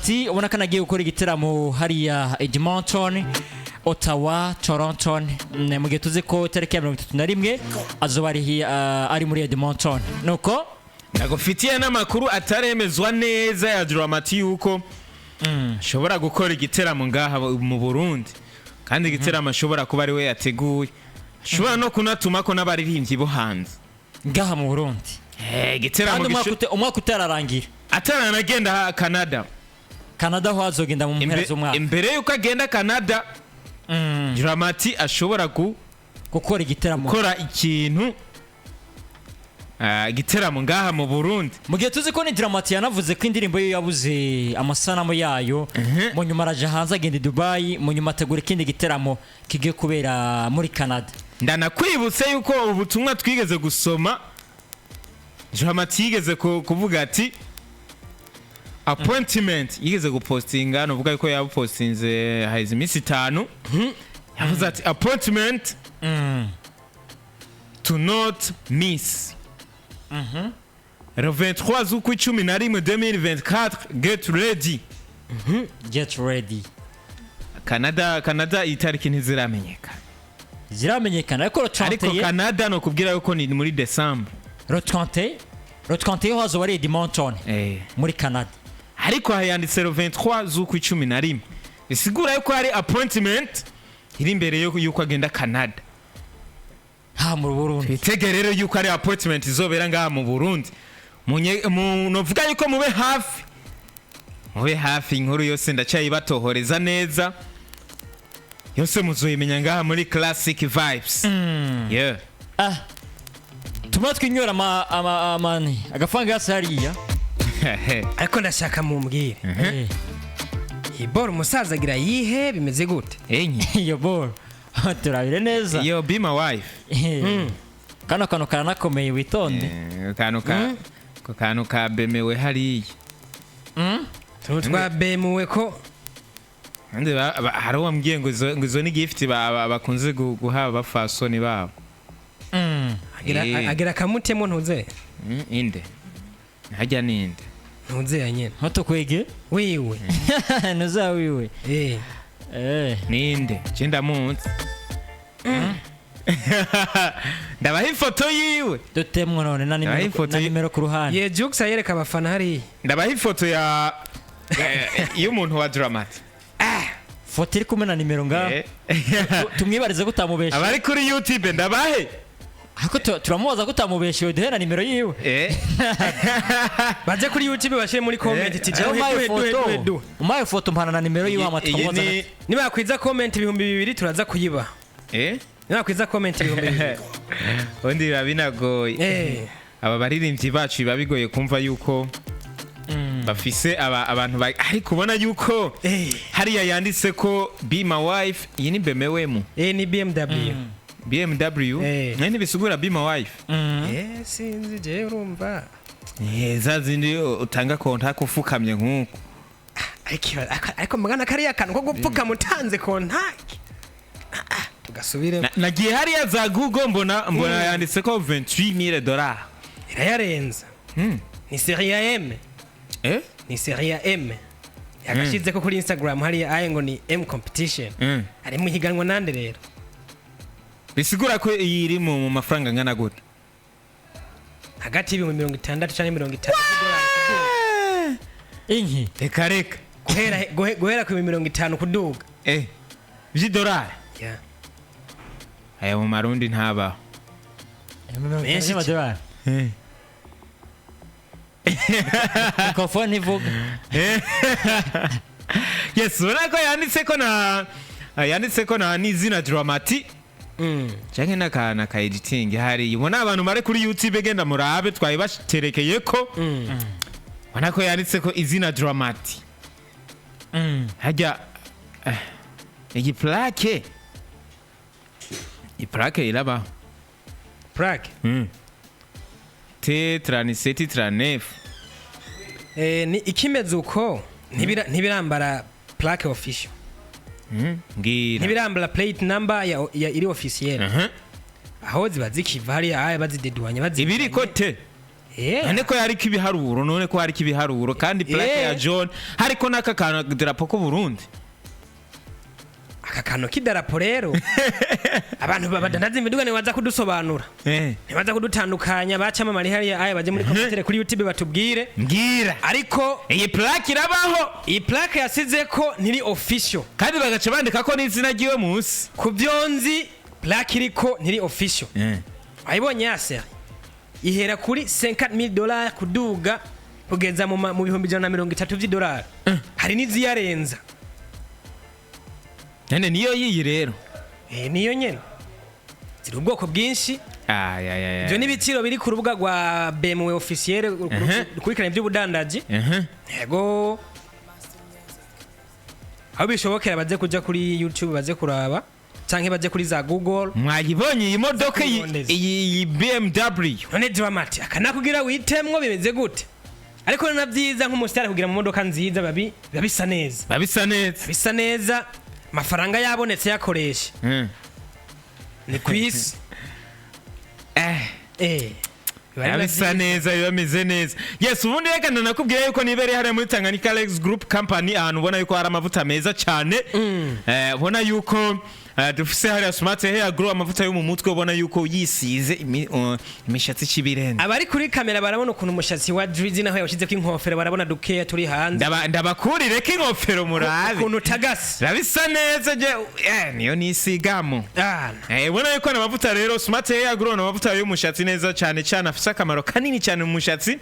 Drama-T ubona ko anagiye gukora igiteramo hariya Edmonton, Ottawa, Toronto, mu gihe tuzi ko itariki ya 31 azoba ari muri Edmonton, nuko. Ndagufitiye n'amakuru ataremezwa neza ya Drama-T yuko ashobora gukora igiteramo ngaha mu Burundi, kandi igiteramo ashobora kuba ari we yateguye, ashobora no kunatuma ko n'abaririmbyi bo hanze. Ngaha mu Burundi? Igiteramo kandi umwaka utararangira. Ataranagenda Canada. Canada aho azogenda mu mpera z'umwaka. Imbere yuko agenda Canada, Drama-T ashobora gukora igiteramo. Gukora ikintu, igiteramo ngaha mu Burundi. Mu gihe tuzi ko ni Drama-T yanavuze ko indirimbo ye yabuze amasanamu yayo, mu nyuma araja hanze, agenda i Dubai, mu nyuma ategura ikindi giteramo kigiye kubera muri Canada. Ndanakwibutse yuko ubutumwa twigeze gusoma, Drama-T yigeze kuvuga ati appointment, yigeze gupostinga, nuvuga yuko yabupostinze haheze iminsi 5, yavuze ati "Appointment to not miss, le 23 z'ukwa 11 2024, get ready." Get ready. Canada, Canada itariki ntiziramenyekana. Ziramenyekana, ariko Ariko le 31. Canada no kubwira yuko ni muri December. Le 31, le 31 hazoba ari Edmonton muri Canada. Ariko hayanditse le 23 z'ukwa 11, bisigura yuko hari appointment iri imbere yuko agenda Canada. Ha mu Burundi. Twitege rero yuko ari appointment izobera ngaha mu Burundi. Novuga yuko mube hafi, mube hafi, inkuru yose ndacyayibatohoreza neza, yose muzoyimenya ngaha muri Classic Vibes, yeah. Ah, tuma twinywera ama ama amani agafanga yose hariya. Ariko ndashaka mumbwire, iyi boro umusaza agira yihe? Bimeze gute? Enye. Iyo boro turabire neza. Iyo be my wife. Kano kantu karanakomeye, witonde. Ako kantu ka bemewe hariya. Utuntu twa bemuwe ko. Kandi hari uwambwiye ngo izo ni gift bakunze guha abafasoni babo. Agira agira akamutemo ntuze. Inde hajya ninde? Ntuze ya nyene. Ntutukwege. Wiwe. Ntuzawiwe. Ninde? Je ndamunzi, ndabaha ifoto yiwe. Dutemwo none na nimero Aho ifoto na nimero ku ruhande. Ye Jux ayereka abafana hariya. Ndabaha ifoto ya y'umuntu wa Drama-T. Foto iri kumwe na nimero ngaho. Tumwibarize ko utamubeshe. Abari kuri YouTube ndabahe. Ariko turamubaza ko utamubeshe, duhe na nimero yiwe. Baje kuri YouTube bashyire muri comment iti duhe, Umpaye duhe, duhe, duhe, foto, duhe. umpaye foto, mpana na nimero yiwe, hama Iyi tukamubaza. ni Nibakwiza comment 2000 turaza kuyiba. Nibakwiza comment 2000. Ubundi biba binagoye. Aba baririmbyi bacu biba bigoye kumva yuko bafise abantu ariko ubona yuko hariya yanditse ko "Be my wife", iyi ni BMW. Ni BMW. BMW. Nayo ntibisigura "Be my wife"? Sinzi je, urumva. Za zindi utanga contact ufukamye nk'uko. Ariko mugana kariya kantu ko gupfukama utanze contact, tugasubiremo. Nagiye hariya za Google, mbona yanditse ko 28,000 dollars. Irayarenza. Ni série ya M. Ni série ya M yagashize ko kuri Instagram hariya aye ngo ni M Competition. Ari mu higanwa nande rero? Bisigura ko iyi iri mu mafaranga angana gute? Hagati y'ibihumbi 60 cyangwa 50 by'idolari. Inki? Reka reka. Guhera ku bihumbi 50 kuduga. By'idolari? Yeah. Aya mu Marundi ntabaho. Menshi. Y'amadolari. Mikrofone ntivuga. Yes, ubona ko yanditse ko na n'izina Drama-T canke n'akantu ka editing hariya. Ubona abantu bari kuri YouTube, genda murabe, twari baterekeye ko ubona ko yanditse ko izina Drama-T. Hajya iyi plaque, iyi plaque irabaho? Plaque? T 37 39. Ni ikimeze uko ntibirambara plaque official. Mbwira. Ntibirambara plate number ya iri officiel. Aho ziba zikiva hariya aya bazideduwanya. Ibiriko T. None ko yariko ibiharuro, none ko hariko ibiharuro kandi plaque ya jaune, hariko n'aka kantu drapeau k'u Burundi. Aka kantu k'idarapo rero, abantu badandaza imiduga ntibaza kudusobanura, ntibaza kudutandukanya. Bacamamare hariya aya baje muri commentaire kuri YouTube batubwire. Mbwira. Ariko iyi plaque irabaho. Iyi plaque yasize ko ntiri official. Kandi bagaca bandika ko n'izina ryiwe munsi. Ku byo nzi, plaque iriko ntiri official. Wayibonye ya série ihera kuri 50,000 dollars kuduga kugeza mu 130,000 by'idolari, hari n'iziyarenza. None niyo yiyi rero? Eh, niyo nyene, ziri ubwoko bwinshi. Ay, ay, ay, ay. Ibyo ni ibiciro biri ku rubuga rwa BMW officiel rukurikirana iby'ubudandaji. Yego, aho bishobokera baze kuja kuri YouTube baze kuraba, canke baje kuri za Google. Mwayibonye iyi modoka iyi? Kwibondeza. Iyi BMW. None Dramati akanakugira witemwo bimeze gute? Ariko ni na byiza nk'umusitari kugira mu modoka nziza, biba bisa neza. Babisa neza. Bisa neza, amafaranga yabonetse yakoresha. Ni ku isi. Biba ari na bisa byiza. neza, biba bimeze neza. Yes, ubundi reka nanakubwira yuko nibereye hariya muri Tanganyika Lex Group Company, ahantu ubona yuko hari amavuta meza cyane. Ubona yuko dufise hariya Smart Hair Grow, amavuta yo mu mutwe, ubona yuko yisize imishatsi cy'ibirenze. Abari kuri kamera barabona ukuntu umushatsi wa Drizzy, naho yawushizeko inkofero, barabona dukeya turi hanze. Ndabakurire ko inkofero murabe. Ukuntu utagase. Birabisa neza je, niyo nisigamo. Ah. Ubona yuko amavuta rero Smart Hair Grow ni amavuta y'umushatsi neza cyane cyane, afise akamaro kanini cyane mu mushatsi.